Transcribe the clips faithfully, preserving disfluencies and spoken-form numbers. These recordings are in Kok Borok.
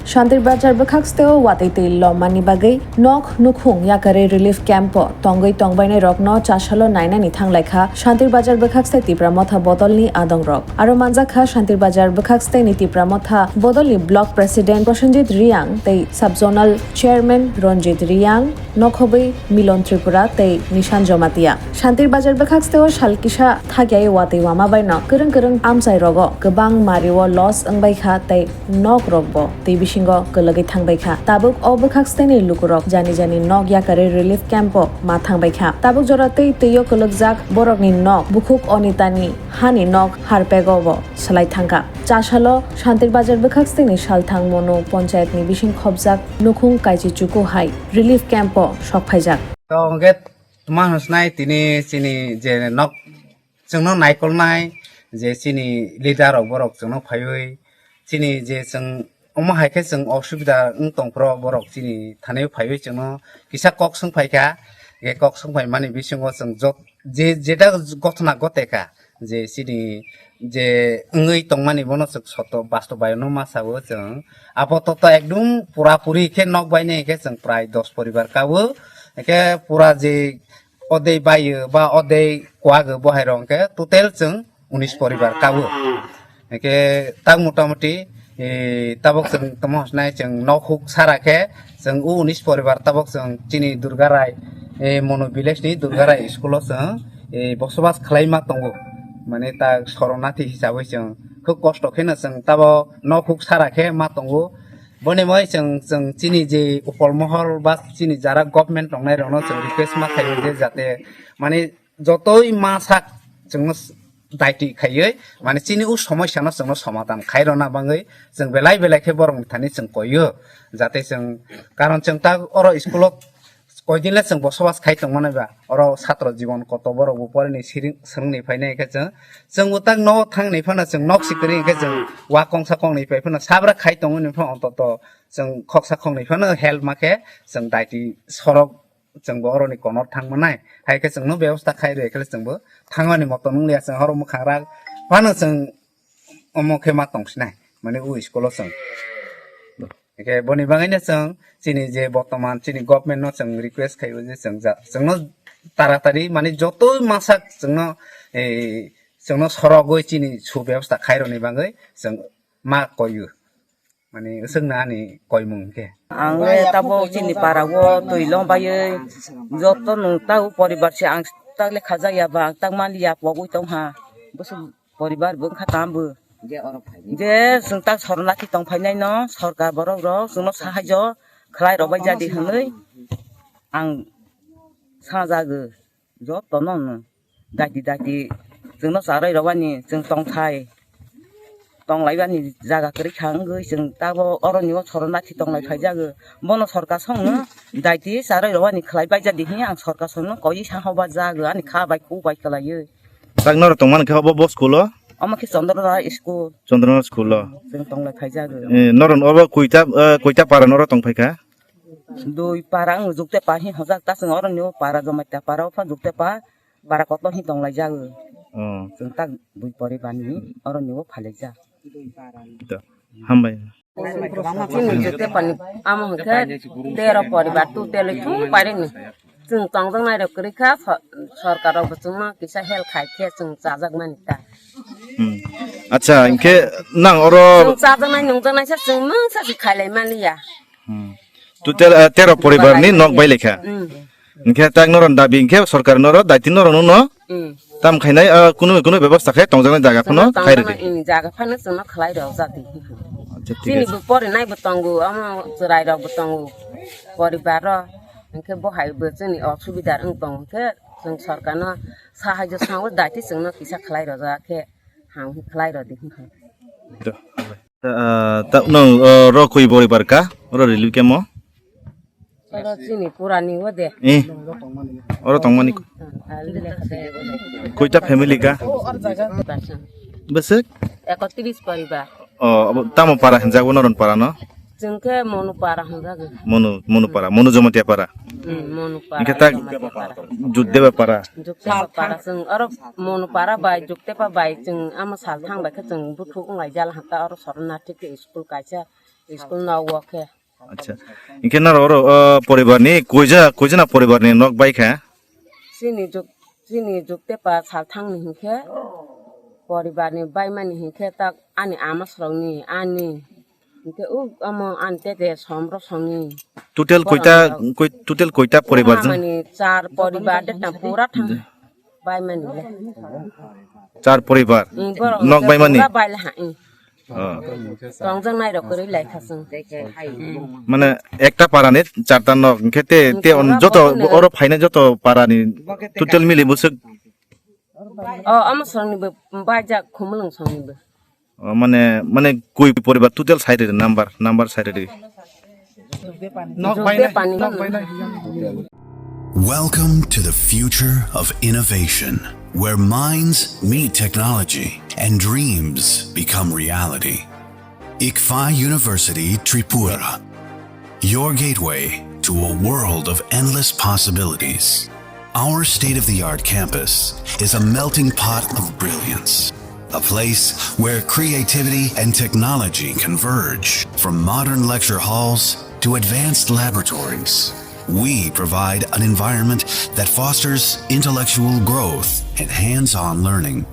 Shantir Bazar bwkhaksteo watwi twi lomani bagwi nok nukhung yakarwi relief camp-o tongwi tongbainairokno chasalo nainani thanglaikha Shantir Bazar bwkhakste Tipra Motha bodolni adongrok. Aro manjakha Shantir Bazar bwkhaksteni Tipra Motha bodolni Block President Prosenjit Riang tei Sub Zonal Chairman Ranjit Riang, nokhobwi Milon Tripura tei Nishan Jomatia. Shantir Bazar bwkhaksteo sal kisa thakyai watwi wama baino kwrwng kwrwng amchai rogo kwbang mario loss wngbaikha tei nok rokbo twi bisingo kwlwgwi thangbaikha. Tabuk o bwkhaksteni lukurok jani jani nok yakarwi relief camp-o ma thangbaikha. Tabuk jora tei twio kwlwkjak borokni nok bukhuk Onitani hani nok harpego bo swlai thangkha. Chasalo Shantir Bazar bwkhaksteni salthang Monu Ponchayatni bising khopjak nukhung Kaichi Chuku hai relief camp-o sok phaijak. To hwnkhe tma hwnsnai tini chini je nok chwngno naikolnai je chini leader rok borok chwngno phaiwi chini je chwng omo hai khe chwng osubida wng tongphro borok chini thani phaiwi chwngno kisa kok swng phaikha. Hwnkhe kok swng phaimani bisingo chwng jot-, je jeta gothona goteka je chini je wngwi tongmani bono chwng soto bastobayono ma sao chwng. Apatot ekdum pura puri khe nok bainai khe chwng prai dos poribar kao. Hwnkhe pura je odei baio ba odei kuago bo hai rok hwnkhe total chwng unis poribar kao. Hwnkhe tak motamuti, eh, tabok chwng tamo hwnai chwng nok huk sara khe chwng o unis poribar tabok chwng chini Durgarai, eh, Mono village ni Durgarai school o chwng, eh, bosobas khlai ma tongo. Mane ta soromnathi hisabai chwng khub kosto kheno chwng tabo nok huk sara khe ma tongo. Boni moi chwng, chwng chini je upol mohol ba chini jara government tongnai rokno chwng request ma khaio je jate mane jotoi ma sak chwngno s-, daiti khaiwi, mane chini o somosya no chwngno somadhan khai rwna bagwi chwng belai belai khe borok ni thani chwng koio, jate chwng, karon chwng ta oro school o koidin le chwng bosobas khai tongmani ba, oro satro jibon koto borok bo porini siring swrwngni phainai khe chwng, chwng bo tak nogo thangni phano chwng nok si kwrwi khe chwng wa kongsa kongni pai phano sabra khai tongmani phano ontoto chwng khoksa khoknwi phano help ma khe chwng daiti sorok chwngbo oroni konor thang manai, hai khe chwngno bebosta khai rw khe chwngbo thangmani moto nung liya chwng horo mwkhang rak phano chwng omo khe ma tong sinai, mane o school o chwng. Hwnkhe boni bagwi no chwng chini je bortoman chini government no chwng request khai o je chwng ja, chwngno taratari mane joto masak chwngno, eh, chwngno sorogwi chini subebostha khai rwni bagwi chwng ma koi o. Mane, wswkno ani koimung khe. Ang le tabok chini para o twi lom baiwi joto nwng ta o poribar se ang tak le khajak ya ba, ang tak mali ya pogwi tong ha. Bwswk poribar bo wngkha tamo bo. Je chwng tak sorna khe tong phainai no sorkar borok rok chwngno sahaijo khlai rw bai jadi hwnwi ang sajago. Jotono no daiti daiti chwngno charwi rwbani chwng tongthai tonglaibani jaga kwrwi kha wngwi chwng tabo oroni o sorona khe tonglai phaijago. Bono sorkar songno daiti charwi rwbani khlai baijadi hwnwi ang sorkar songno koiwi sahoba jago ani kha bai khu bai kwlaiwi. Tak norok tongmani khe obo bo school o? Omo khe Chandra school. Chandra school o? Chwng tonglai phaijago. Eh, norok obo koita, eh, koita para norok tong phaikha? Dui para wng jukte pa hi hojak ta chwng oroni o para Jomatia para o pha jukte pa. Bara kotor hi tong lai jago. Oh. Chwng tak bui poribar ni oro ni o phai lai jak. To. Hambai. Chini jute pani amo hwnkhe tero poribar tu tele thung pairi ni. Chwng tongjaknai rok kwrwi kha, so-, sorkar rok bo chwngno kisa help khai khe chwng chajak mani ta. Hmm. Acha, hwnkhe nang oro chwng chajaknai nungjaknai sa chwng mungsa se khai lai mani ya. Hmm. Total, ah, tero poribar ni nok bai lekha. Hmm. Hwnkhe tak noron dabi hwnkhe sorkar noro daiti norok no Hmm. tam khainai, ah, kunu kunu bebosta khe tongjaknai jaga phano Chwngno khai tongjaknai, rwdi. Hmm, jaga phano chwngno khlai rok jati. Acha, thik Chini ache. Bo porinai bo tongo, omo chwrai rok bo tongo, poribar rok. Hwnkhe bo hai bo chini osubida wng tongo khe chwng sorkar no sahaijo sango daiti chwngno kisa khlai rok khe ham khlai rok di hwnkhe. Do. Ah, ta, nang, ah, ro koi boribar ka? Oro relief camp o? Oro chini purani o de. Eh. Oro tongmani. Koita family ka? Besek? Ekotris poribar. Oh, abo tamo para hinjago noron para no? Chwng khe Monu para hinjago. Monu, Monu para, Monu Jomatia para. Hmm, Monu para. Hingke tak Jomatia para. Jukdeba para. Jukdeba para. Chwng oro Monu para bai, Juktepa bai, chwng ama sal thang bai khe chwng buthu wnglai jala hanta oro sorna thik school kaisa. School no o khe. Acha. Hinkhe noro oro, o, poribar ni koija, koija na poribar ni nok bai kha? Chini juk, chini juk tepa sal thang ni hinkhe poribar ni bai mani hinkhe tak ani ama srok ni ani. Hinkhe u amo ani tete som rok song ni. Total koita, koi-, total koita poribar jeng? Mani char poribar de tam pura thang. Bai mani le. Char poribar. Nok bai mani? Pura bai le ha. Oh. Tongjaknai rok kwrwi lai kha chwng. Mane ekta para ni charta nok, hinkhe te, te on joto oro phainai joto para ni total mili bwswk? Oh, amo songni bo baijak Khumulwng songni bo. Oh, mane, mane koi poribar total sai rwdi number, number sai rwdi. Nok bainai, nok bainai. Welcome to the future of innovation, where minds meet technology and dreams become reality. ICFAI University Tripura, your gateway to a world of endless possibilities. Our state-of-the-art campus is a melting pot of brilliance, a place where creativity and technology converge. From modern lecture halls to advanced laboratories, we provide an environment that fosters intellectual growth and hands-on learning.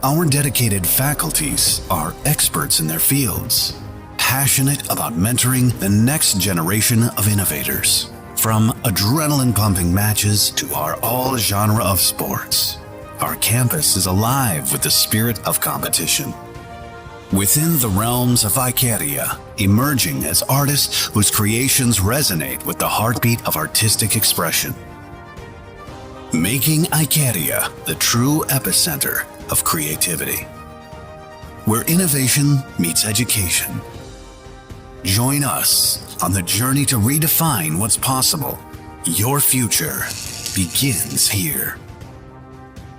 Our dedicated faculties are experts in their fields, passionate about mentoring the next generation of innovators. From adrenaline-pumping matches to our all-genre of sports, our campus is alive with the spirit of competition. Within the realms of Icaria, emerging as artists whose creations resonate with the heartbeat of artistic expression. Making Icaria the true epicenter of creativity, where innovation meets education. Join us on the journey to redefine what's possible. Your future begins here.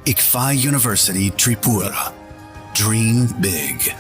ICFAI University Tripura. Dream big.